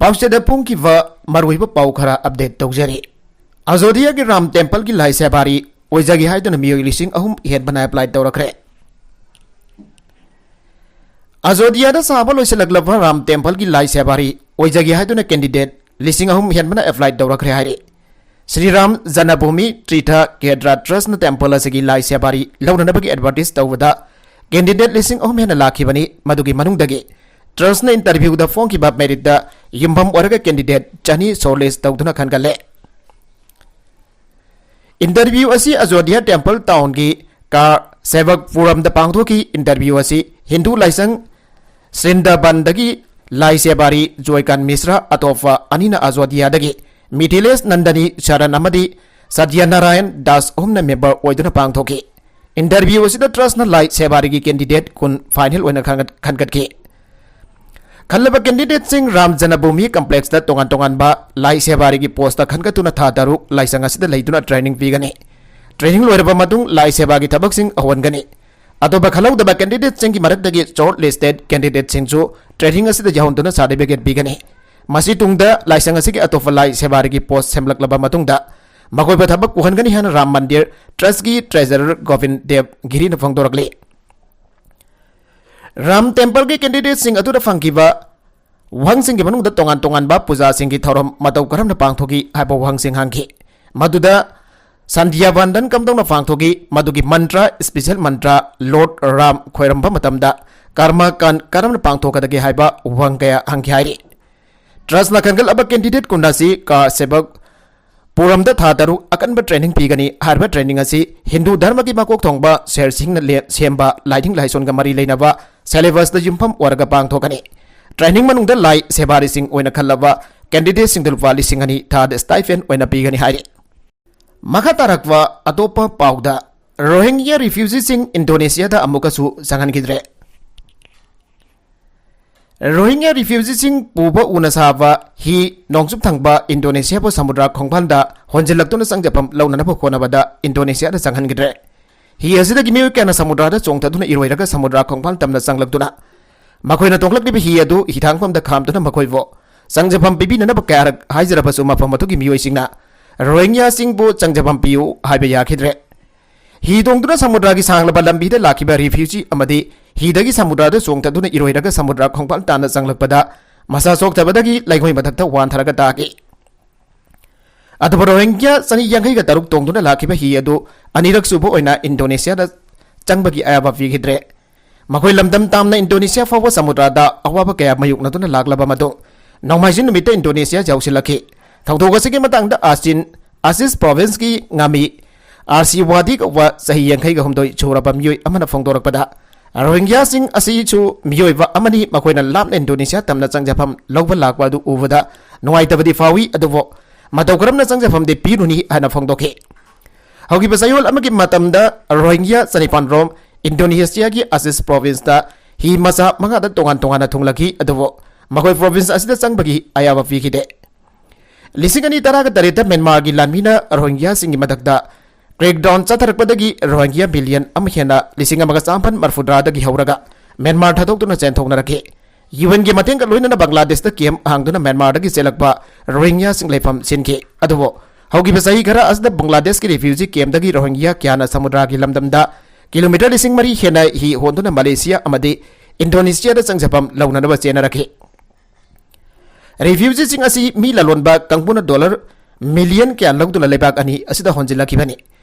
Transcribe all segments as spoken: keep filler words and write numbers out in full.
ꯑꯁꯤꯗ ꯐꯣꯡꯈꯤꯕ ꯃꯔꯨꯑꯣꯏꯕ ꯄꯥꯎ ꯈꯔ ꯑꯞꯗꯦꯠ ꯇꯧꯖꯔꯤ꯫ ꯑꯖꯣꯙꯤꯌꯥꯒꯤ ꯔꯥꯝ ꯇꯦꯝꯄꯜꯒꯤ ꯂꯥꯏ ꯁꯦꯕꯥꯔꯤ ꯑꯣꯏꯖꯒꯦ ꯍꯥꯏꯗꯨꯅ ꯃꯤꯑꯣꯏ ꯂꯤꯁꯤꯡ ꯑꯍꯨꯝ ꯍꯦꯟꯕꯅ ꯑꯦꯄ꯭ꯂꯥꯏ ꯇꯧꯔꯛꯈ꯭ꯔꯦ꯫ ꯑꯖꯣꯙꯤꯌꯥꯗ ꯁꯥꯕ ꯂꯣꯏꯁꯤꯜꯂꯛꯂꯕ ꯔꯥꯝ ꯇꯦꯝꯄꯜꯒꯤ ꯂꯥꯏ ꯁꯦꯕꯥꯔꯤ ꯑꯣꯏꯖꯒꯦ ꯍꯥꯏꯗꯨꯅ ꯀꯦꯟꯗꯤꯗꯦꯠ ꯂꯤꯁꯤꯡ ꯑꯍꯨꯝ ꯍꯦꯟꯕꯅ ꯑꯦꯄ꯭ꯂꯥꯏ ꯇꯧꯔꯛꯈ꯭ꯔꯦ ꯍꯥꯏꯔꯤ꯫ ꯁ꯭ꯔꯤ ꯔꯥꯝ ꯖꯅꯚꯨꯃꯤ ꯇꯤꯔꯊ ꯈꯦꯇ꯭ꯔ ꯇ꯭ꯔꯁꯅ ꯇꯦꯝꯄꯜ ꯑꯁꯤꯒꯤ ꯂꯥꯏ ꯁꯦꯕꯥꯔꯤ ꯂꯧꯅꯅꯕꯒꯤ ꯑꯦꯗꯚꯔꯇꯤꯁ ꯇꯧꯕꯗ ꯀꯦꯟꯗꯤꯗꯦꯠ ꯂꯤꯁꯤꯡ ꯑꯍꯨꯝ ꯍꯦꯟꯅ ꯂꯥꯛꯈꯤꯕꯅꯤ꯫ ꯃꯗꯨꯒꯤ ꯃꯅꯨꯡꯗꯒꯤ ꯇ꯭ꯔꯁꯅ ꯏꯟꯇꯔꯚ꯭ꯌꯨꯗ ꯐꯣꯡꯈꯤꯕ ꯃꯦꯔꯤꯠꯇ ꯌꯨꯝꯐꯝ ꯑꯣꯏꯔꯒ ꯀꯦꯟꯗꯤꯗꯦꯠ ꯆꯅꯤ ꯁꯣꯔꯠꯂꯤꯁ ꯇꯧꯗꯨꯅ ꯈꯟꯒꯠꯂꯦ꯫ ꯏꯟꯇꯔꯚ꯭ꯌꯨ ꯑꯁꯤ ꯑꯖꯣꯙꯤꯌꯥ ꯇꯦꯝꯄꯜ ꯇꯥꯎꯟꯒꯤ ꯀꯥ ꯁꯦꯕꯛꯄꯨꯔꯝꯗ ꯄꯥꯡꯊꯣꯛꯈꯤ꯫ ꯏꯟꯇꯔꯚ꯭ꯌꯨ ꯑꯁꯤ ꯍꯤꯟꯗꯨ ꯂꯥꯏꯁꯪ ꯁ꯭ꯔꯤꯟꯗꯥꯕꯟꯗꯒꯤ ꯂꯥꯏ ꯁꯦꯕꯥꯔꯤ ꯖꯣꯏꯀꯥꯟ ꯃꯤꯁ꯭ꯔꯥ, ꯑꯇꯣꯞꯄ ꯑꯅꯤꯅ ꯑꯖꯣꯙꯤꯌꯥꯗꯒꯤ ꯃꯤꯊꯤꯂꯦꯁ ꯅꯟꯗꯅꯤ ꯁꯔꯟ ꯑꯃꯗꯤ ꯁꯠꯌꯅꯥꯔꯥꯌꯟ ꯗꯥꯁ ꯑꯍꯨꯝꯅ ꯃꯦꯝꯕꯔ ꯑꯣꯏꯗꯨꯅ ꯄꯥꯡꯊꯣꯛꯈꯤ꯫ ꯏꯟꯇꯔꯚ꯭ꯌꯨ ꯑꯁꯤꯗ ꯇ꯭ꯔꯁꯅ ꯂꯥꯏ ꯁꯦꯕꯥꯔꯤꯒꯤ ꯀꯦꯟꯗꯤꯗꯦꯠ ꯀꯨꯟ ꯐꯥꯏꯅꯦꯜ ꯑꯣꯏꯅ ꯈꯟꯒꯠ-, ꯈꯟꯒꯠꯈꯤ꯫ ꯈꯜꯂꯕ ꯀꯦꯟꯗꯤꯗꯦꯠꯁꯤꯡ ꯔꯥꯝ ꯖꯅꯚꯨꯃꯤ ꯀꯝꯄ꯭ꯂꯦꯛꯁꯇ ꯇꯣꯉꯥꯟ ꯇꯣꯉꯥꯟꯕ ꯂꯥꯏ ꯁꯦꯕꯥꯔꯤꯒꯤ ꯄꯣꯁꯇ ꯈꯟꯒꯠꯇꯨꯅ ꯊꯥ ꯇꯔꯨꯛ ꯂꯥꯏꯁꯪ ꯑꯁꯤꯗ ꯂꯩꯗꯨꯅ ꯇ꯭ꯔꯦꯅꯤꯡ ꯄꯤꯒꯅꯤ꯫ ꯇ꯭ꯔꯦꯅꯤꯡ ꯂꯣꯏꯔꯕ ꯃꯇꯨꯡ ꯂꯥꯏ ꯁꯦꯕꯥꯒꯤ ꯊꯕꯛꯁꯤꯡ ꯍꯧꯍꯟꯒꯅꯤ꯫ ꯑꯇꯣꯞꯄ ꯈꯜꯍꯧꯗꯕ ꯀꯦꯟꯗꯤꯗꯦꯠꯁꯤꯡꯒꯤ ꯃꯔꯛꯇꯒꯤ ꯁꯣꯔꯠ ꯂꯤꯁꯇꯦꯠ ꯀꯦꯟꯗꯤꯗꯦꯠꯁꯤꯡꯁꯨ ꯇ꯭ꯔꯦꯅꯤꯡ ꯑꯁꯤꯗ ꯌꯥꯎꯍꯟꯗꯨꯅ ꯁꯥꯔꯇꯤꯐꯤꯀꯦꯠ ꯄꯤꯒꯅꯤ꯫ ꯃꯁꯤ ꯇꯨꯡꯗ ꯂꯥꯏꯁꯪ ꯑꯁꯤꯒꯤ ꯑꯇꯣꯞꯄ ꯂꯥꯏ ꯁꯦꯕꯥꯔꯤꯒꯤ ꯄꯣꯁ ꯁꯦꯝꯂꯛꯂꯕ ꯃꯇꯨꯡꯗ ꯃꯈꯣꯏꯕꯨ ꯊꯕꯛ ꯄꯨꯍꯟꯒꯅꯤ ꯍꯥꯏꯅ ꯔꯥꯝ ꯃꯟꯗꯤꯔ ꯇ꯭ꯔꯁꯀꯤ ꯇ꯭ꯔꯦꯖꯔꯔ ꯒꯣꯕꯤꯟ ꯗꯦꯕ ꯒꯤꯔꯤꯅ ꯐꯣꯡꯗꯣꯔꯛꯂꯤ꯫ ꯔꯥꯝ ꯇꯦꯝꯄꯜꯒꯤ ꯀꯦꯟꯗꯤꯗꯦꯠꯁꯤꯡ ꯑꯗꯨꯗ ꯐꯪꯈꯤꯕ ꯋꯥꯍꯪꯁꯤꯡꯒꯤ ꯃꯅꯨꯡꯗ ꯇꯣꯉꯥꯟ ꯇꯣꯉꯥꯟꯕ ꯄꯨꯖꯥꯁꯤꯡꯒꯤ ꯊꯧꯔꯝ ꯃꯇꯧ ꯀꯔꯝꯅ ꯄꯥꯡꯊꯣꯛꯏ ꯍꯥꯏꯕ ꯋꯥꯍꯪꯁꯤꯡ ꯍꯪꯈꯤ꯫ ꯃꯗꯨꯗ ꯁꯟꯙ꯭ꯌꯥ ꯚꯟꯗꯟ ꯀꯝꯗꯧꯅ ꯄꯥꯡꯊꯣꯛꯏ, ꯃꯗꯨꯒꯤ ꯃꯟꯇ꯭ꯔ, ꯁ꯭ꯄꯤꯁꯦꯜ ꯃꯟꯇ꯭ꯔ, ꯂꯣꯔꯗ ꯔꯥꯝ ꯈꯣꯏꯔꯝꯕ ꯃꯇꯝꯗ ꯀꯔꯃ ꯀꯥꯟ ꯀꯔꯝꯅ ꯄꯥꯡꯊꯣꯛꯀꯗꯒꯦ ꯍꯥꯏꯕ ꯋꯥꯍꯪ ꯀꯌꯥ ꯍꯪꯈꯤ ꯍꯥꯏꯔꯤ꯫ ꯇ꯭ꯔꯁꯅ ꯈꯟꯒꯠꯂꯕ ꯀꯦꯟꯗꯤꯗꯦꯠ ꯀꯨꯟ ꯑꯁꯤ ꯀꯥ ꯁꯦꯕꯛ ꯄꯨꯔꯝꯗ ꯊꯥ ꯇꯔꯨꯛ ꯑꯀꯟꯕ ꯇ꯭ꯔꯦꯅꯤꯡ ꯄꯤꯒꯅꯤ꯫ ꯍꯥꯏꯔꯤꯕ ꯇ꯭ꯔꯦꯅꯤꯡ ꯑꯁꯤ ꯍꯤꯟꯗꯨ ꯙꯔꯃꯒꯤ ꯃꯀꯣꯛ ꯊꯣꯡꯕ ꯁꯦꯔ ꯁꯤꯡꯅ ꯂꯦ-, ꯁꯦꯝꯕ ꯂꯥꯏꯅꯤꯡ ꯂꯥꯏꯁꯣꯟꯒ ꯃꯔꯤ ꯂꯩꯅꯕ ꯁꯦꯂꯦꯕꯁꯇ ꯌꯨꯝꯐꯝ ꯑꯣꯏꯔꯒ ꯄꯥꯡꯊꯣꯛꯀꯅꯤ꯫ ꯇ꯭ꯔꯦꯅꯤꯡ ꯃꯅꯨꯡꯗ ꯂꯥꯏ ꯁꯦꯕꯥꯔꯤꯁꯤꯡ ꯑꯣꯏꯅ ꯈꯜꯂꯕ ꯀꯦꯟꯗꯤꯗꯦꯠꯁꯤꯡꯗ ꯂꯨꯄꯥ ꯂꯤꯁꯤꯡ ꯑꯅꯤ ꯊꯥꯗ ꯁ꯭ꯇꯥꯏꯐꯦꯟ ꯑꯣꯏꯅ ꯄꯤꯒꯅꯤ ꯍꯥꯏꯔꯤ꯫ ꯃꯈꯥ ꯇꯥꯔꯛꯄ ꯑꯇꯣꯞꯄ ꯄꯥꯎꯗ, ꯔꯣꯍꯤꯡꯒ꯭ꯌꯥ ꯔꯤꯐ꯭ꯌꯨꯖꯤꯁꯤꯡ ꯏꯟꯗꯣꯅꯦꯁꯤꯌꯥꯗ ꯑꯃꯨꯛꯀꯁꯨ ꯆꯪꯍꯟꯈꯤꯗ꯭ꯔꯦ꯫ ꯔꯣꯍꯤꯡꯒ꯭ꯌꯥ ꯔꯤꯐ꯭ꯌꯨꯖꯤꯁꯤꯡ ꯄꯨꯕ ꯎꯅ ꯁꯥꯕ ꯍꯤ ꯅꯣꯡꯆꯨꯞ ꯊꯪꯕ ꯏꯟꯗꯣꯅꯦꯁꯤꯌꯥꯕꯨ ꯁꯃꯨꯗ꯭ꯔ ꯈꯣꯡꯕꯥꯜꯗ ꯍꯣꯟꯖꯤꯜꯂꯛꯇꯨꯅ ꯆꯪꯖꯐꯝ ꯂꯧꯅꯅꯕ ꯍꯣꯠꯅꯕꯗ ꯏꯟꯗꯣꯅꯦꯁꯤꯌꯥꯗ ꯆꯪꯍꯟꯈꯤꯗ꯭ꯔꯦ꯫ ꯍꯤ ꯑꯁꯤꯗꯒꯤ ꯃꯤꯑꯣꯏ ꯀꯌꯥꯅ ꯁꯃꯨꯗ꯭ꯔꯗ ꯆꯣꯡꯊꯗꯨꯅ ꯏꯔꯣꯏꯔꯒ ꯁꯃꯨꯗ꯭ꯔ ꯈꯣꯡꯕꯥꯜ ꯇꯝꯅ ꯆꯪꯂꯛꯇꯨꯅ ꯃꯈꯣꯏꯅ ꯇꯣꯡꯂꯛꯂꯤꯕ ꯍꯤ ꯑꯗꯨ ꯍꯤꯊꯥꯡꯐꯝꯗ ꯈꯥꯝꯗꯨꯅ ꯃꯈꯣꯏꯕꯨ ꯆꯪꯖꯐꯝ ꯄꯤꯕꯤꯅꯅꯕ ꯀꯌꯥꯔꯛ ꯍꯥꯏꯖꯔꯕꯁꯨ ꯃꯐꯝ ꯑꯗꯨꯒꯤ ꯃꯤꯑꯣꯏꯁꯤꯡꯅ ꯔꯣꯍꯤꯡꯒ꯭ꯌꯥꯁꯤꯡꯕꯨ ꯆꯪꯖꯐꯝ ꯄꯤꯌꯨ ꯍꯥꯏꯕ ꯌꯥꯈꯤꯗ꯭ꯔꯦ꯫ ꯍꯤ ꯇꯣꯡꯗꯨꯅ ꯁꯃꯨꯗ꯭ꯔꯒꯤ ꯁꯥꯡꯂꯕ ꯂꯝꯕꯤꯗ ꯂꯥꯛꯈꯤꯕ ꯔꯤꯐ꯭ꯌꯨꯖꯤ ꯑꯃꯗꯤ ꯍꯤꯗꯒꯤ ꯁꯃꯨꯗ꯭ꯔꯗ ꯆꯣꯡꯊꯗꯨꯅ ꯏꯔꯣꯏꯔꯒ ꯁꯃꯨꯗ꯭ꯔ ꯈꯣꯡꯕꯥꯜ ꯇꯥꯟꯅ ꯆꯪꯂꯛꯄꯗ ꯃꯁꯥ ꯁꯣꯛꯇꯕꯗꯒꯤ ꯂꯩꯉꯣꯏ ꯃꯊꯛꯇ ꯋꯥꯟꯊꯔꯒ ꯇꯥꯈꯤ꯫ ꯑꯗꯨꯕꯨ ꯔꯣꯍꯤꯡꯒ꯭ꯌꯥ ꯆꯅꯤ ꯌꯥꯡꯈꯩꯒ ꯇꯔꯨꯛ ꯇꯣꯡꯗꯨꯅ ꯂꯥꯛꯈꯤꯕ ꯍꯤ ꯑꯗꯨ ꯑꯅꯤꯔꯛ ꯁꯨꯕ ꯑꯣꯏꯅ ꯏꯟꯗꯣꯅꯦꯁꯤꯌꯥꯗ ꯆꯪꯕꯒꯤ ꯑꯌꯥꯕ ꯄꯤꯈꯤꯗ꯭ꯔꯦ꯫ ꯃꯈꯣꯏ ꯂꯝꯗꯝ ꯇꯥꯝꯅ ꯏꯟꯗꯣꯅꯦꯁꯤꯌꯥ ꯐꯥꯎꯕ ꯁꯃꯨꯗ꯭ꯔꯗ ꯑꯋꯥꯕ ꯀꯌꯥ ꯃꯥꯌꯣꯛꯅꯗꯨꯅ ꯂꯥꯛꯂꯕ ꯃꯇꯨꯡ, ꯅꯣꯡꯃꯥꯏꯖꯤꯡ ꯅꯨꯃꯤꯠꯇ ꯏꯟꯗꯣꯅꯦꯁꯤꯌꯥ ꯌꯧꯁꯤꯜꯂꯛꯈꯤ꯫ ꯊꯧꯗꯣꯛ ꯑꯁꯤꯒꯤ ꯃꯇꯥꯡꯗ ꯑꯁꯤꯟ, ꯑꯁꯤꯁ ꯄ꯭ꯔꯣꯚꯤꯟꯁꯀꯤ ꯉꯥꯃꯤ ꯑꯥꯔ ꯁꯤ ꯋꯥꯗꯤ ꯀꯧꯕ ꯆꯍꯤ ꯌꯥꯡꯈꯩꯒ ꯍꯨꯝꯗꯣꯏ ꯁꯨꯔꯕ ꯃꯤꯑꯣꯏ ꯑꯃꯅ ꯐꯣꯡꯗꯣꯔꯛꯄꯗ, ꯔꯣꯍꯤꯡꯒ꯭ꯌꯥꯁꯤꯡ ꯑꯁꯤꯁꯨ ꯃꯤꯑꯣꯏꯕ ꯑꯃꯅꯤ, ꯃꯈꯣꯏꯅ ꯂꯥꯞꯅ ꯏꯟꯗꯣꯅꯦꯁꯤꯌꯥ ꯇꯝꯅ ꯆꯪꯖꯐꯝ ꯂꯧꯕ ꯂꯥꯛꯄ ꯑꯗꯨ ꯎꯕꯗ ꯅꯨꯡꯉꯥꯏꯇꯕꯗꯤ ꯐꯥꯎꯏ, ꯑꯗꯨꯕꯨ ꯃꯇꯧ ꯀꯔꯝꯅ ꯆꯪꯖꯐꯝꯗꯤ ꯄꯤꯔꯨꯅꯤ ꯍꯥꯏꯅ ꯐꯣꯡꯗꯣꯛꯈꯤ꯫ ꯍꯧꯈꯤꯕ ꯆꯌꯣꯜ ꯑꯃꯒꯤ ꯃꯇꯝꯗ ꯔꯣꯍꯤꯡꯒ꯭ꯌꯥ ꯆꯅꯤꯄꯥꯟ ꯔꯣꯝ ꯏꯟꯗꯣꯅꯦꯁꯤꯌꯥꯒꯤ ꯑꯁꯤꯁ ꯄ꯭ꯔꯣꯚꯤꯟꯁꯇ ꯍꯤ ꯃꯆꯥ ꯃꯉꯥꯗ ꯇꯣꯉꯥꯟ ꯇꯣꯉꯥꯟꯅ ꯊꯨꯡꯂꯈꯤ, ꯑꯗꯨꯕꯨ ꯃꯈꯣꯏ ꯄ꯭ꯔꯣꯚꯤꯟꯁ ꯑꯁꯤꯗ ꯆꯪꯕꯒꯤ ꯑꯌꯥꯕ ꯄꯤꯈꯤꯗꯦ꯫ ꯂꯤꯁꯤꯡ ꯑꯅꯤ ꯇꯔꯥꯒ ꯇꯔꯦꯠꯇ ꯃ꯭ꯌꯥꯟꯃꯥꯔꯒꯤ ꯂꯥꯟꯃꯤꯅ ꯔꯣꯍꯤꯡꯒ꯭ꯌꯥꯁꯤꯡꯒꯤ ꯃꯊꯛꯇ crackdown ꯆꯠꯊꯔꯛꯄꯗꯒꯤ ꯔꯣꯍꯤꯡꯒ꯭ꯌꯥ ꯃꯤꯂꯤꯌꯟ ꯑꯃ ꯍꯦꯟꯅ ꯂꯤꯁꯤꯡ ꯑꯃꯒ ꯆꯥꯃꯥꯄꯟ ꯃꯔꯐꯨꯇꯔꯥꯗꯒꯤ ꯍꯧꯔꯒ ꯃ꯭ꯌꯥꯟꯃꯥꯔ ꯊꯥꯗꯣꯛꯇꯨꯅ ꯆꯦꯟꯊꯣꯛꯅꯔꯛꯈꯤ꯫ ꯌꯨ ꯑꯦꯟꯒꯤ ꯃꯇꯦꯡꯒ ꯂꯣꯏꯅꯅ ꯕꯪꯒ꯭ꯂꯥꯗꯦꯁꯇ ꯀꯦꯝꯞ ꯍꯥꯡꯗꯨꯅ ꯃ꯭ꯌꯥꯟꯃꯥꯔꯗꯒꯤ ꯆꯦꯜꯂꯛꯄ ꯔꯣꯍꯤꯡꯒ꯭ꯌꯥꯁꯤꯡ ꯂꯩꯐꯝ ꯁꯤꯟꯈꯤ꯫ ꯑꯗꯨꯕꯨ ꯍꯧꯈꯤꯕ ꯆꯍꯤ ꯈꯔ ꯑꯁꯤꯗ ꯕꯪꯒ꯭ꯂꯥꯗꯦꯁꯀꯤ ꯔꯤꯐ꯭ꯌꯨꯖꯤ ꯀꯦꯝꯞꯇꯒꯤ ꯔꯣꯍꯤꯡꯒ꯭ꯌꯥ ꯀꯌꯥꯅ ꯁꯃꯨꯗ꯭ꯔꯒꯤ ꯂꯝꯗꯝꯗ ꯀꯤꯂꯣꯃꯤꯇꯔ ꯂꯤꯁꯤꯡ ꯃꯔꯤ ꯍꯦꯟꯅ ꯍꯤ ꯍꯣꯟꯗꯨꯅ ꯃꯂꯦꯁꯤꯌꯥ ꯑꯃꯗꯤ ꯏꯟꯗꯣꯅꯦꯁꯤꯌꯥꯗ ꯆꯪꯖꯐꯝ ꯂꯧꯅꯅꯕ ꯆꯦꯟꯅꯔꯛꯈꯤ꯫ ꯔꯤꯐ꯭ꯌꯨꯖꯤꯁꯤꯡ ꯑꯁꯤ ꯃꯤ ꯂꯂꯣꯟꯕ ꯀꯥꯡꯕꯨꯅ ꯗꯣꯂꯔ ꯃꯤꯂꯤꯌꯟ ꯀꯌꯥ ꯂꯧꯗꯨꯅ ꯂꯩꯕꯥꯛ ꯑꯅꯤ ꯑꯁꯤꯗ ꯍꯣꯟꯖꯤꯜꯂꯛꯈꯤꯕꯅꯤ꯫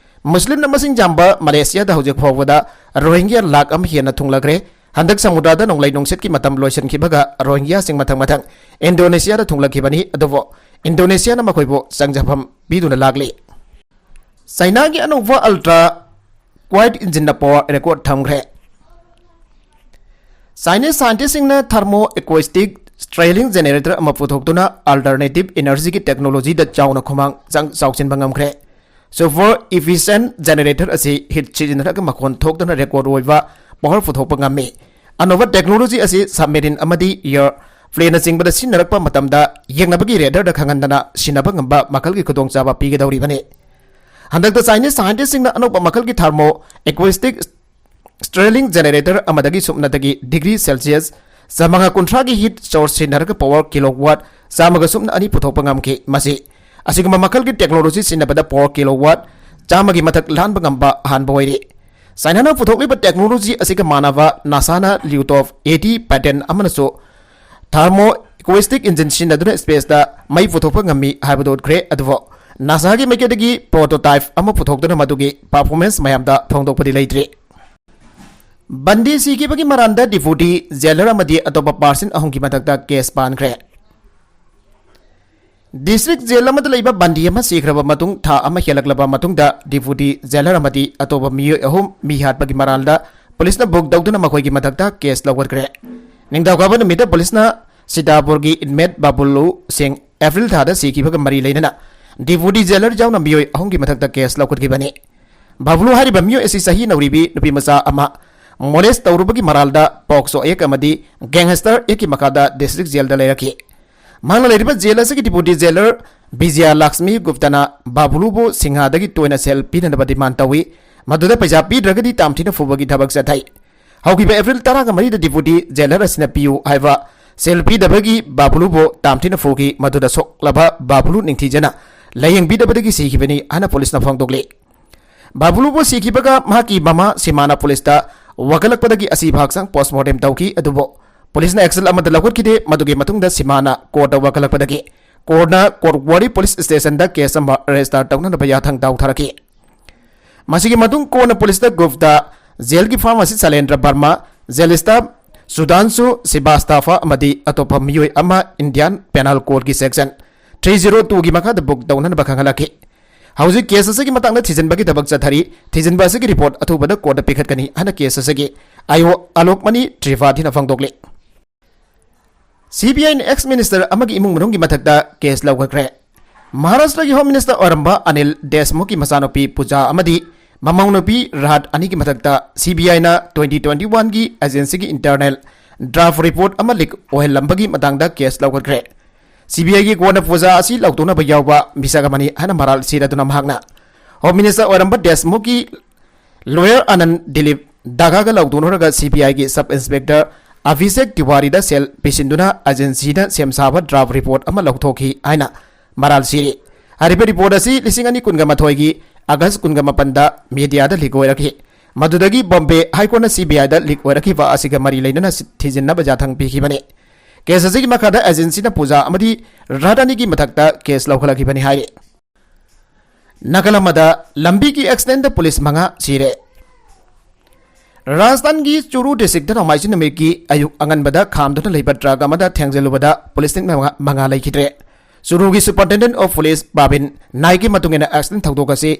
ꯃꯨꯁꯂꯤꯝꯅ ꯃꯁꯤꯡ ꯌꯥꯝꯕ ꯃꯂꯦꯁꯤꯌꯥꯗ ꯍꯧꯖꯤꯛ ꯐꯥꯎꯕꯗ ꯔꯣꯍꯤꯡꯒ꯭ꯌꯥ ꯂꯥꯈ ꯑꯃ ꯍꯦꯟꯅ ꯊꯨꯡꯂꯈ꯭ꯔꯦ꯫ ꯍꯟꯗꯛ ꯁꯃꯨꯗ꯭ꯔꯗ ꯅꯣꯡꯂꯩ ꯅꯨꯡꯁꯤꯠꯀꯤ ꯃꯇꯝ ꯂꯣꯏꯁꯤꯟꯈꯤꯕꯒ ꯔꯣꯍꯤꯡꯒ꯭ꯌꯥꯁꯤꯡ ꯃꯊꯪ ꯃꯊꯪ ꯏꯟꯗꯣꯅꯦꯁꯤꯌꯥꯗ ꯊꯨꯡꯂꯛꯈꯤꯕꯅꯤ, ꯑꯗꯨꯕꯨ ꯏꯟꯗꯣꯅꯦꯁꯤꯌꯥꯅ ꯃꯈꯣꯏꯕꯨ ꯆꯪꯖꯐꯝ ꯄꯤꯗꯨꯅ ꯂꯥꯛꯂꯤ꯫ ꯆꯥꯏꯅꯥꯒꯤ ꯑꯅꯧꯕ ultra quiet engine ꯅ power record ꯊꯝꯈ꯭ꯔꯦ꯫ ꯆꯥꯏꯅꯤꯁ ꯁꯥꯏꯟꯇꯤꯁꯁꯤꯡꯅ thermo acoustic stirling generator ꯑꯃ ꯄꯨꯊꯣꯛꯇꯨꯅ alternative energy ꯒꯤ technology ꯗ ꯆꯥꯎꯅ ꯈꯨꯃꯥꯡ ꯆꯪ-, ꯆꯥꯎꯁꯤꯟꯕ ꯉꯝꯈ꯭ꯔꯦ꯫ Super efficient generator ꯑꯁꯤ heat ꯁꯤꯖꯤꯟꯅꯔꯒ ꯃꯈꯣꯟ ꯊꯣꯛꯇꯅ record ꯑꯣꯏꯕ power ꯄꯨꯊꯣꯛꯄ ꯉꯝꯃꯤ꯫ ꯑꯅꯧꯕ technology ꯑꯁꯤ submarine ꯑꯃꯗꯤ air plane ꯅꯆꯤꯡꯕꯗ ꯁꯤꯖꯤꯟꯅꯔꯛꯄ ꯃꯇꯝꯗ ꯌꯦꯡꯅꯕꯒꯤ radar ꯗ ꯈꯪꯍꯟꯗꯅ ꯁꯤꯟꯅꯕ ꯉꯝꯕ ꯃꯈꯜꯒꯤ ꯈꯨꯗꯣꯡꯆꯥꯕ ꯄꯤꯒꯗꯧꯔꯤꯕꯅꯤ꯫ ꯍꯟꯗꯛꯇ ꯆꯥꯏꯅꯤꯁ ꯁꯥꯏꯟꯇꯤꯁꯁꯤꯡꯅ ꯑꯅꯧꯕ ꯃꯈꯜꯒꯤ thermo acoustic stirling generator ꯑꯃꯗꯒꯤ ꯁꯨꯞꯅꯇꯒꯤ degree Celsius ꯆꯥꯃꯉꯥ ꯀꯨꯟꯊ꯭ꯔꯥꯒꯤ heat source ꯁꯤꯖꯤꯟꯅꯔꯒ power kilowatt ꯆꯥꯝꯃꯒ ꯁꯨꯞꯅ ꯑꯅꯤ ꯄꯨꯊꯣꯛꯄ ꯉꯝꯈꯤ꯫ ꯃꯁꯤ ꯑꯁꯤꯒꯨꯝꯕ ꯃꯈꯜꯒꯤ technology ꯁꯤꯖꯤꯟꯅꯕꯗ power kilowatt ꯆꯥꯝꯃꯒꯤ ꯃꯊꯛ ꯂꯥꯟꯕ ꯉꯝꯕ ꯑꯍꯥꯟꯕ ꯑꯣꯏꯔꯤ꯫ ꯆꯥꯏꯅꯥꯅ ꯄꯨꯊꯣꯛꯂꯤꯕ technology ꯑꯁꯤꯒ ꯃꯥꯟꯅꯕ ꯅꯥꯁꯥꯅ ꯂꯤꯎꯇꯣꯞ ꯑꯦ ꯇꯤ patent ꯑꯃꯅꯁꯨ thermoacoustic engine ꯁꯤꯖꯤꯟꯅꯗꯨꯅ space ꯇ ꯃꯩ ꯄꯨꯊꯣꯛꯄ ꯉꯝꯃꯤ ꯍꯥꯏꯕꯗꯨ ꯎꯠꯈ꯭ꯔꯦ꯫ ꯑꯗꯨꯕꯨ ꯅꯥꯁꯥꯒꯤ ꯃꯥꯏꯀꯩꯗꯒꯤ prototype ꯑꯃ ꯄꯨꯊꯣꯛꯇꯨꯅ ꯃꯗꯨꯒꯤ performance ꯃꯌꯥꯝꯗ ꯐꯣꯡꯗꯣꯛꯄꯗꯤ ꯂꯩꯇ꯭ꯔꯤ꯫ ꯕꯟꯗꯤ ꯁꯤꯈꯤꯕꯒꯤ ꯃꯔꯥꯜꯗ deputy jailer ꯑꯃꯗꯤ ꯑꯇꯣꯞꯄ person ꯑꯍꯨꯝꯒꯤ ꯃꯊꯛꯇ case ꯄꯥꯟꯈ꯭ꯔꯦ꯫ District jail ꯑꯃꯗ ꯂꯩꯕ ꯕꯟꯗꯤ ꯑꯃ ꯁꯤꯈ꯭ꯔꯕ ꯃꯇꯨꯡ ꯊꯥ ꯑꯃ ꯍꯦꯜꯂꯛꯂꯕ ꯃꯇꯨꯡꯗ deputy jailer ꯑꯃꯗꯤ ꯑꯇꯣꯞꯄ ꯃꯤꯑꯣꯏ ꯑꯍꯨꯝ ꯃꯤ ꯍꯥꯠꯄꯒꯤ ꯃꯔꯥꯜꯗ ꯄꯨꯂꯤꯁꯅ book ꯇꯧꯗꯨꯅ ꯃꯈꯣꯏꯒꯤ ꯃꯊꯛꯇ case ꯂꯧꯈꯠꯈ꯭ꯔꯦ꯫ ꯅꯤꯡꯊꯧꯀꯥꯕ ꯅꯨꯃꯤꯠꯇ ꯄꯨꯂꯤꯁꯅ ꯁꯤꯇꯥꯄꯨꯔꯒꯤ inmate ꯕꯥꯕꯨꯂꯨ ꯁꯤꯡ April ꯊꯥꯗ ꯁꯤꯈꯤꯕꯒ ꯃꯔꯤ ꯂꯩꯅꯅ deputy jailer ꯌꯥꯎꯅ ꯃꯤꯑꯣꯏ ꯑꯍꯨꯝꯒꯤ ꯃꯊꯛꯇ case ꯂꯧꯈꯠꯈꯤꯕꯅꯤ꯫ ꯕꯥꯕꯨꯂꯨ ꯍꯥꯏꯔꯤꯕ ꯃꯤꯑꯣꯏ ꯑꯁꯤ ꯆꯍꯤ ꯅꯧꯔꯤꯕꯤ ꯅꯨꯄꯤ ꯃꯆꯥ ꯑꯃ molest ꯇꯧꯔꯨꯕꯒꯤ ꯃꯔꯥꯜꯗ POCSO Act ꯑꯃꯗꯤ Gangster Act ꯀꯤ ꯃꯈꯥꯗ district jail ꯗ ꯂꯩꯔꯛꯈꯤ꯫ ꯃꯍꯥꯛꯅ ꯂꯩꯔꯤꯕ jail ꯑꯁꯤꯒꯤ deputy jailer ꯕꯤꯖꯌ ꯂꯛꯁꯃꯤ ꯒꯨꯞꯇꯅ ꯕꯥꯕꯨꯂꯨꯕꯨ ꯁꯤꯡꯍꯗꯒꯤ ꯇꯣꯏꯅ cell ꯄꯤꯅꯅꯕ demand ꯇꯧꯏ꯫ ꯃꯗꯨꯗ ꯄꯩꯁꯥ ꯄꯤꯗ꯭ꯔꯒꯗꯤ ꯇꯥꯝꯊꯤꯅ ꯐꯨꯕꯒꯤ ꯊꯕꯛ ꯆꯠꯊꯩ꯫ ꯍꯧꯈꯤꯕ April ꯇꯔꯥꯒ ꯃꯔꯤꯗ deputy jailer ꯑꯁꯤꯅ ꯄꯤꯌꯨ ꯍꯥꯏꯕ cell ꯄꯤꯗꯕꯒꯤ ꯕꯥꯕꯨꯂꯨꯕꯨ ꯇꯥꯝꯊꯤꯅ ꯐꯨꯈꯤ꯫ ꯃꯗꯨꯗ ꯁꯣꯛꯂꯕ ꯕꯥꯕꯨꯂꯨ ꯅꯤꯡꯊꯤꯖꯅ ꯂꯥꯌꯦꯡꯕꯤꯗꯕꯗꯒꯤ ꯁꯤꯈꯤꯕꯅꯤ ꯍꯥꯏꯅ ꯄꯨꯂꯤꯁꯅ ꯐꯣꯡꯗꯣꯛꯂꯤ꯫ ꯕꯥꯕꯨꯂꯨꯕꯨ ꯁꯤꯈꯤꯕꯒ ꯃꯍꯥꯛꯀꯤ ꯃꯃꯥ ꯁꯤꯃꯥꯅ ꯄꯨꯂꯤꯁꯇ ꯋꯥꯀꯠꯂꯛꯄꯗꯒꯤ ꯑꯁꯤꯕ ꯍꯛꯆꯥꯡ postmortem ꯇꯧꯈꯤ꯫ ꯑꯗꯨꯕꯨ ꯄꯨꯂꯤꯁꯅ action ꯑꯃꯠꯇ ꯂꯧꯈꯠꯈꯤꯗꯦ꯫ ꯃꯗꯨꯒꯤ ꯃꯇꯨꯡꯗ ꯁꯤꯃꯥꯅ court ꯇ ꯋꯥꯀꯠꯂꯛꯄꯗꯒꯤ court ꯅ ꯀꯣꯠꯋꯥꯔꯤ police station ꯗ case ꯑꯃ register ꯇꯧꯅꯅꯕ ꯌꯥꯊꯪ ꯗꯥꯎ ꯊꯥꯔꯛꯈꯤ꯫ ꯃꯁꯤꯒꯤ ꯃꯇꯨꯡ ꯀꯣꯟꯅ ꯄꯨꯂꯤꯁꯇ ꯒꯨꯞꯇ, jail ꯒꯤ pharmacist ꯁꯂꯦꯟꯗ꯭ꯔ ꯕꯔꯃꯥ, jail staff ꯁꯨꯙꯥꯟꯁꯨ ꯁ꯭ꯔꯤꯕꯥꯁꯇꯥꯐꯥ ꯑꯃꯗꯤ ꯑꯇꯣꯞꯄ ꯃꯤꯑꯣꯏ ꯑꯃ Indian Penal Code ꯀꯤ section three zero two ꯒꯤ ꯃꯈꯥꯗ book ꯇꯧꯅꯅꯕ ꯈꯪꯍꯜꯂꯛꯈꯤ꯫ ꯍꯧꯖꯤꯛ case ꯑꯁꯤꯒꯤ ꯃꯇꯥꯡꯗ ꯊꯤꯖꯤꯟꯕꯒꯤ ꯊꯕꯛ ꯆꯠꯊꯔꯤ꯫ ꯊꯤꯖꯤꯟꯕ ꯑꯁꯤꯒꯤ report ꯑꯊꯨꯕꯗ court ꯇ ꯄꯤꯈꯠꯀꯅꯤ ꯍꯥꯏꯅ case ꯑꯁꯤꯒꯤ ꯑꯥꯏ ꯑꯣ ꯑꯂꯣꯛꯃꯅꯤ ꯇ꯭ꯔꯤꯄꯥꯊꯤꯅ ꯐꯣꯡꯗꯣꯛꯂꯤ꯫ ꯁꯤ ꯕꯤ ꯑꯥꯏꯅ ex minister ꯑꯃꯒꯤ ꯏꯃꯨꯡ ꯃꯅꯨꯡꯒꯤ ꯃꯊꯛꯇ case ꯂꯧꯈꯠꯈ꯭ꯔꯦ꯫ ꯃꯍꯥꯔꯥꯁꯇ꯭ꯔꯒꯤ Home Minister ꯑꯣꯏꯔꯝꯕ ꯑꯅꯤꯜ ꯗꯦꯁꯃꯨꯈꯀꯤ ꯃꯆꯥꯅꯨꯄꯤ ꯄꯨꯖꯥ ꯑꯃꯗꯤ ꯃꯃꯧꯅꯨꯄꯤ ꯔꯥꯍꯠ ꯑꯅꯤꯒꯤ ꯃꯊꯛꯇ ꯁꯤ ꯕꯤ ꯑꯥꯏꯅ twenty twenty-one ꯒꯤ agency ꯒꯤ internal draft report ꯑꯃ leak ꯑꯣꯏꯍꯜꯂꯝꯕꯒꯤ ꯃꯇꯥꯡꯗ case ꯂꯧꯈꯠꯈ꯭ꯔꯦ꯫ ꯁꯤ ꯕꯤ ꯑꯥꯏꯒꯤ court ꯅ ꯄꯨꯖꯥ ꯑꯁꯤ ꯂꯧꯊꯣꯛꯅꯕ ꯌꯥꯎꯕ ꯃꯤꯁꯛ ꯑꯃꯅꯤ ꯍꯥꯏꯅ ꯃꯔꯥꯜ ꯁꯤꯔꯗꯨꯅ ꯃꯍꯥꯛꯅ Home Minister ꯑꯣꯏꯔꯝꯕ ꯗꯦꯁꯃꯨꯈꯀꯤ lawyer ꯑꯅꯟ ꯗꯤꯂꯤꯞ ꯗꯥꯒꯥꯒ ꯂꯧꯊꯣꯛꯅꯔꯒ ꯁꯤ ꯕꯤ ꯑꯥꯏꯒꯤ sub inspector ꯑꯚꯤꯁꯦꯛ ꯇꯤꯋꯥꯔꯤꯗ ꯁꯦꯜ ꯄꯤꯁꯤꯟꯗꯨꯅ ꯑꯦꯖꯦꯟꯁꯤꯅ ꯁꯦꯝ ꯁꯥꯕ ꯗ꯭ꯔꯥꯐ ꯔꯤꯄꯣꯔꯠ ꯑꯃ ꯂꯧꯊꯣꯛꯈꯤ ꯍꯥꯏꯅ ꯃꯔꯥꯜ ꯁꯤꯔꯤ꯫ ꯍꯥꯏꯔꯤꯕ ꯔꯤꯄꯣꯔꯠ ꯑꯁꯤ ꯂꯤꯁꯤꯡ ꯑꯅꯤ ꯀꯨꯟꯒ ꯃꯥꯊꯣꯏꯒꯤ ꯑꯥꯒꯁ ꯀꯨꯟꯒ ꯃꯥꯄꯟꯗ ꯃꯤꯗꯤꯌꯥꯗ ꯂꯤꯛ ꯑꯣꯏꯔꯛꯈꯤ꯫ ꯃꯗꯨꯗꯒꯤ ꯕꯣꯝꯕꯦ ꯍꯥꯏ ꯀꯣꯔꯠꯅ ꯁꯤ ꯕꯤ ꯑꯥꯏꯗ ꯂꯤꯛ ꯑꯣꯏꯔꯛꯈꯤꯕ ꯑꯁꯤꯒ ꯃꯔꯤ ꯂꯩꯅꯅ ꯊꯤꯖꯤꯟꯅꯕ ꯌꯥꯊꯪ ꯄꯤꯈꯤꯕꯅꯤ꯫ ꯀꯦꯁ ꯑꯁꯤꯒꯤ ꯃꯈꯥꯗ ꯑꯦꯖꯦꯟꯁꯤꯅ ꯄꯨꯖꯥ ꯑꯃꯗꯤ ꯔꯥꯙꯥꯅꯤꯒꯤ ꯃꯊꯛꯇ ꯀꯦꯁ ꯂꯧꯈꯠꯂꯛꯈꯤꯕꯅꯤ ꯍꯥꯏꯔꯤ꯫ ꯅꯥꯀꯜ ꯑꯃꯗ ꯂꯝꯕꯤꯒꯤ ꯑꯦꯛꯁꯤꯗꯦꯟꯗ ꯄꯨꯂꯤꯁ ꯃꯉꯥ ꯁꯤꯔꯦ꯫ ꯔꯥꯖꯁꯊꯥꯟꯒꯤ ꯆꯨꯔꯨ ꯗꯤꯁꯇ꯭ꯔꯤꯛꯇ ꯅꯣꯡꯃꯥꯏꯖꯤꯡ ꯅꯨꯃꯤꯠꯀꯤ ꯑꯌꯨꯛ ꯑꯉꯟꯕꯗ ꯈꯥꯝꯗꯨꯅ ꯂꯩꯕ ꯇ꯭ꯔꯛ ꯑꯃꯗ ꯊꯦꯡꯖꯤꯜꯂꯨꯕꯗ ꯄꯨꯂꯤꯁ ꯃꯉꯥ, ꯃꯉꯥ ꯂꯩꯈꯤꯗ꯭ꯔꯦ꯫ ꯆꯨꯔꯨꯒꯤ ꯁꯨꯄꯔꯤꯟꯇꯦꯟꯗꯦꯟꯠ ꯑꯣꯐ ꯄꯨꯂꯤꯁ ꯕꯥꯕꯤꯟ ꯅꯥꯏꯛꯀꯤ ꯃꯇꯨꯡ ꯏꯟꯅ ꯑꯦꯛꯁꯤꯗꯦꯟ ꯊꯧꯗꯣꯛ ꯑꯁꯤ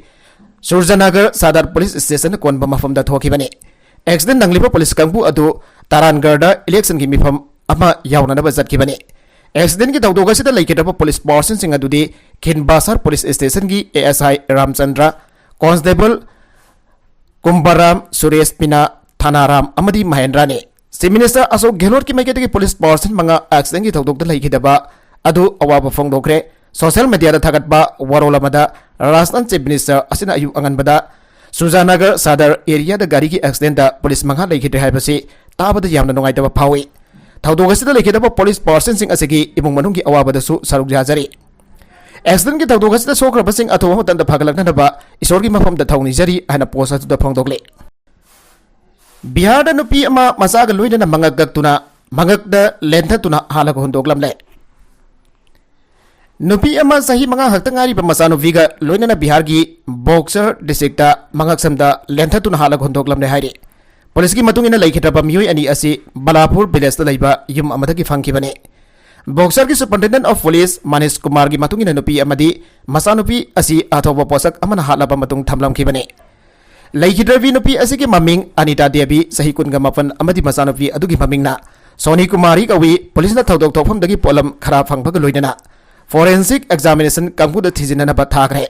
ꯁꯨꯔꯖꯅꯒꯔ ꯁꯗꯔ ꯄꯨꯂꯤꯁ ꯁ꯭ꯇꯦꯁꯟꯅ ꯀꯣꯟꯕ ꯃꯐꯝꯗ ꯊꯣꯛꯈꯤꯕꯅꯤ꯫ ꯑꯦꯛꯁꯤꯗꯦꯟ ꯅꯪꯂꯤꯕ ꯄꯨꯂꯤꯁ ꯀꯥꯡꯕꯨ ꯑꯗꯨ ꯇꯥꯔꯥꯟꯒꯔꯗ ꯏꯂꯦꯛꯁꯟꯒꯤ ꯃꯤꯐꯝ ꯑꯃ ꯌꯥꯎꯅꯅꯕ ꯆꯠꯈꯤꯕꯅꯤ꯫ ꯑꯦꯛꯁꯤꯗꯦꯟꯒꯤ ꯊꯧꯗꯣꯛ ꯑꯁꯤꯗ ꯂꯩꯈꯤꯗ꯭ꯔꯕ ꯄꯨꯂꯤꯁ ꯄꯥꯔꯁꯟꯁꯤꯡ ꯑꯗꯨꯗꯤ ꯈꯤꯟꯕꯥꯁꯥꯔ ꯄꯨꯂꯤꯁ ꯁ꯭ꯇꯦꯁꯟꯒꯤ A S I Ramchandra, constable Kumbharam, Suresh Meena, Thanaram ꯑꯃꯗꯤ ꯃꯍꯦꯟꯗ꯭ꯔꯅꯤ꯫ ꯆꯤꯐ ꯃꯤꯅꯤꯁꯇꯔ ꯑꯁꯣꯛ ꯒꯦꯍꯂꯣꯠꯀꯤ ꯃꯥꯏꯀꯩꯗꯒꯤ ꯄꯨꯂꯤꯁ ꯄꯥꯔꯁꯟ ꯃꯉꯥ ꯑꯦꯛꯁꯤꯗꯦꯟꯒꯤ ꯊꯧꯗꯣꯛꯇ ꯂꯩꯈꯤꯗꯕ ꯑꯗꯨ ꯑꯋꯥꯕ ꯐꯣꯡꯗꯣꯛꯈ꯭ꯔꯦ꯫ ꯁꯣꯁꯤꯌꯦꯜ ꯃꯤꯗꯤꯌꯥꯗ ꯊꯥꯒꯠꯄ ꯋꯥꯔꯣꯜ ꯑꯃꯗ ꯔꯥꯖꯅꯥꯊ ꯆꯤꯐ ꯃꯤꯅꯤꯁꯇꯔ ꯑꯁꯤꯅ ꯑꯌꯨꯛ ꯑꯉꯟꯕꯗ ꯁꯨꯖꯥꯅꯒꯔ ꯁꯗꯔ ꯑꯦꯔꯤꯌꯥꯗ ꯒꯥꯔꯤꯒꯤ ꯑꯦꯛꯁꯤꯗꯦꯟꯗ ꯄꯨꯂꯤꯁ ꯃꯉꯥ ꯂꯩꯈꯤꯗ꯭ꯔꯦ ꯍꯥꯏꯕꯁꯤ ꯇꯥꯕꯗ ꯌꯥꯝꯅ ꯅꯨꯡꯉꯥꯏꯇꯕ ꯐꯥꯎꯏ꯫ ꯊꯧꯗꯣꯛ ꯑꯁꯤꯗ ꯂꯩꯈꯤꯗꯕ ꯄꯨꯂꯤꯁ ꯄꯥꯔꯁꯟꯁꯤꯡ ꯑꯁꯤꯒꯤ ꯏꯃꯨꯡ ꯃꯅꯨꯡꯒꯤ ꯑꯋꯥꯕꯗꯁꯨ ꯁꯔꯨꯛ ꯌꯥꯖꯔꯤ꯫ ꯑꯦꯛꯁꯤꯗꯦꯟꯒꯤ ꯊꯧꯗꯣꯛ ꯑꯁꯤꯗ ꯁꯣꯛꯈ꯭ꯔꯕꯁꯤꯡ ꯑꯊꯨꯕ ꯃꯇꯝꯗ ꯐꯒꯠꯂꯛꯅꯅꯕ ꯏꯁꯣꯔꯒꯤ ꯃꯐꯝꯗ ꯊꯧꯅꯤꯖꯔꯤ ꯍꯥꯏꯅ ꯄꯣꯁ ꯑꯗꯨꯗ ꯐꯣꯡꯗꯣꯛꯂꯤ꯫ ꯕꯤꯍꯥꯔꯗ ꯅꯨꯄꯤ ꯑꯃ ꯃꯆꯥꯒ ꯂꯣꯏꯅꯅ ꯃꯉꯛ ꯀꯛꯇꯨꯅ, ꯃꯉꯛꯇ ꯂꯦꯟꯊꯠꯇꯨꯅ ꯍꯥꯠꯂꯒ ꯍꯨꯟꯗꯣꯛꯂꯝꯂꯦ꯫ ꯅꯨꯄꯤ ꯑꯃ ꯆꯍꯤ ꯃꯉꯥ ꯈꯛꯇ ꯉꯥꯏꯔꯤꯕ ꯃꯆꯥꯅꯨꯄꯤꯒ ꯂꯣꯏꯅꯅ ꯕꯤꯍꯥꯔꯒꯤ ꯕꯣꯛꯁꯔ ꯗꯤꯁꯇ꯭ꯔꯤꯛꯇ ꯃꯉꯛꯁꯝꯗ ꯂꯦꯟꯊꯠꯇꯨꯅ ꯍꯥꯠꯂꯒ ꯍꯨꯟꯗꯣꯛꯂꯝꯂꯦ ꯍꯥꯏꯔꯤ꯫ ꯄꯨꯂꯤꯁꯀꯤ ꯃꯇꯨꯡ ꯏꯟꯅ ꯂꯩꯈꯤꯗ꯭ꯔꯕ ꯃꯤꯑꯣꯏ ꯑꯅꯤ ꯑꯁꯤ ꯕꯂꯥꯄꯨꯔ ꯚꯤꯂꯦꯖꯇ ꯂꯩꯕ ꯌꯨꯝ ꯑꯃꯗꯒꯤ ꯐꯪꯈꯤꯕꯅꯤ꯫ ꯕꯣꯛꯁꯔꯒꯤ ꯁꯨꯄꯔꯤꯟꯇꯦꯟꯗꯦꯟꯠ ꯑꯣꯐ ꯄꯨꯂꯤꯁ ꯃꯅꯤꯁ ꯀꯨꯃꯥꯔꯒꯤ ꯃꯇꯨꯡ ꯏꯟꯅ ꯅꯨꯄꯤ ꯑꯃꯗꯤ ꯃꯆꯥꯅꯨꯄꯤ ꯑꯁꯤ ꯑꯊꯧꯕ ꯄꯣꯠꯁꯛ ꯑꯃꯅ ꯍꯥꯠꯂꯕ ꯃꯇꯨꯡ ꯊꯝꯂꯝꯈꯤꯕꯅꯤ꯫ ꯂꯩꯈꯤꯗ꯭ꯔꯕꯤ ꯅꯨꯄꯤ ꯑꯁꯤꯒꯤ ꯃꯃꯤꯡ ꯑꯅꯤꯇꯥ ꯗꯦꯕꯤ, ꯆꯍꯤ ꯀꯨꯟꯒ ꯃꯥꯄꯟ, ꯑꯃꯗꯤ ꯃꯆꯥꯅꯨꯄꯤ ꯑꯗꯨꯒꯤ ꯃꯃꯤꯡꯅ ꯁꯣꯅꯤ ꯀꯨꯃꯥꯔꯤ ꯀꯧꯏ꯫ ꯄꯨꯂꯤꯁꯅ ꯊꯧꯗꯣꯛ ꯊꯣꯛꯐꯝꯗꯒꯤ ꯄꯣꯠꯂꯝ ꯈꯔ ꯐꯪꯕꯒ ꯂꯣꯏꯅꯅ ꯐꯣꯔꯦꯟꯁꯤꯛ ꯑꯦꯛꯖꯥꯃꯤꯅꯦꯁꯟ ꯀꯥꯡꯕꯨꯗ ꯊꯤꯖꯤꯟꯅꯅꯕ ꯊꯥꯈ꯭ꯔꯦ꯫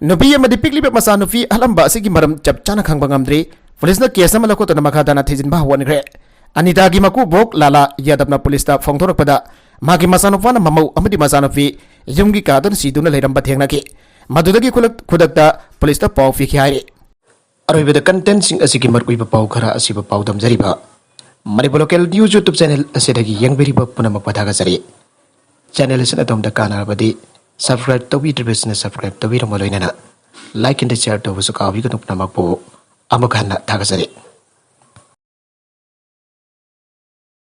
ꯅꯨꯄꯤ ꯑꯃꯗꯤ ꯄꯤꯛꯂꯤꯕ ꯃꯆꯥꯅꯨꯄꯤ ꯑꯍꯜꯂꯝꯕ ꯑꯁꯤꯒꯤ ꯃꯔꯝ ꯆꯞ ꯆꯥꯅ ꯈꯪꯕ ꯉꯝꯗ꯭ꯔꯤ꯫ ꯄꯨꯂꯤꯁꯅ ꯀꯦꯁ ꯑꯃ ꯂꯧꯈꯠꯇꯨꯅ ꯃꯈꯥ ꯇꯥꯅ ꯊꯤꯖꯤꯟꯕ ꯍꯧꯍꯟꯈ꯭ꯔꯦ꯫ ꯑꯅꯤꯇꯥꯒꯤ ꯃꯀꯨꯕꯣꯛ ꯂꯥꯂꯥ ꯌꯥꯗꯕꯅ ꯄꯨꯂꯤꯁꯇ ꯐꯣꯡꯗꯣꯔꯛꯄꯗ, ꯃꯍꯥꯛꯀꯤ ꯃꯆꯥꯅꯨꯄꯥꯅ ꯃꯃꯧ ꯑꯃꯗꯤ ꯃꯆꯥꯅꯨꯄꯤ ꯌꯨꯝꯒꯤ ꯀꯥꯗꯨꯅ ꯁꯤꯗꯨꯅ ꯂꯩꯔꯝꯕ ꯊꯦꯡꯅꯈꯤ꯫ ꯃꯗꯨꯗꯒꯤ ꯈꯨꯂꯛ-, ꯈꯨꯗꯛꯇ ꯄꯨꯂꯤꯁꯇ ꯄꯥꯎ ꯄꯤꯈꯤ ꯍꯥꯏꯔꯤ꯫ ꯑꯔꯣꯏꯕꯗ ꯀꯟꯇꯦꯟꯁꯤꯡ ꯑꯁꯤꯒꯤ ꯃꯔꯨꯑꯣꯏꯕ ꯄꯥꯎ ꯈꯔ ꯑꯁꯤꯕꯨ ꯄꯥꯎꯗꯝꯖꯔꯤꯕ꯫ Manipur local news YouTube channel ꯑꯁꯤꯗꯒꯤ ꯌꯦꯡꯕꯤꯔꯤꯕ ꯄꯨꯝꯅꯃꯛꯄꯨ ꯊꯥꯒꯠꯆꯔꯤ꯫ ꯆꯦꯅꯦꯜ ꯑꯁꯤꯅ ꯑꯗꯣꯝꯗ ꯀꯥꯟꯅꯔꯕꯗꯤ ꯁꯕꯁꯀ꯭ꯔꯥꯏꯕ ꯇꯧꯕꯤꯗ꯭ꯔꯤꯕꯁꯤꯡꯅ ꯁꯕꯁꯀ꯭ꯔꯥꯏꯕ ꯇꯧꯕꯤꯔꯝꯕ ꯂꯣꯏꯅꯅ ꯂꯥꯏꯛ ꯑꯦꯟꯗ ꯁꯤꯌꯥꯔ ꯇꯧꯕꯁꯨ ꯀꯥꯎꯕꯤꯒꯅꯨ꯫ ꯄꯨꯝꯅꯃꯛꯄꯨ ꯑꯃꯨꯛ ꯍꯟꯅ ꯊꯥꯒꯠꯆꯔꯤ꯫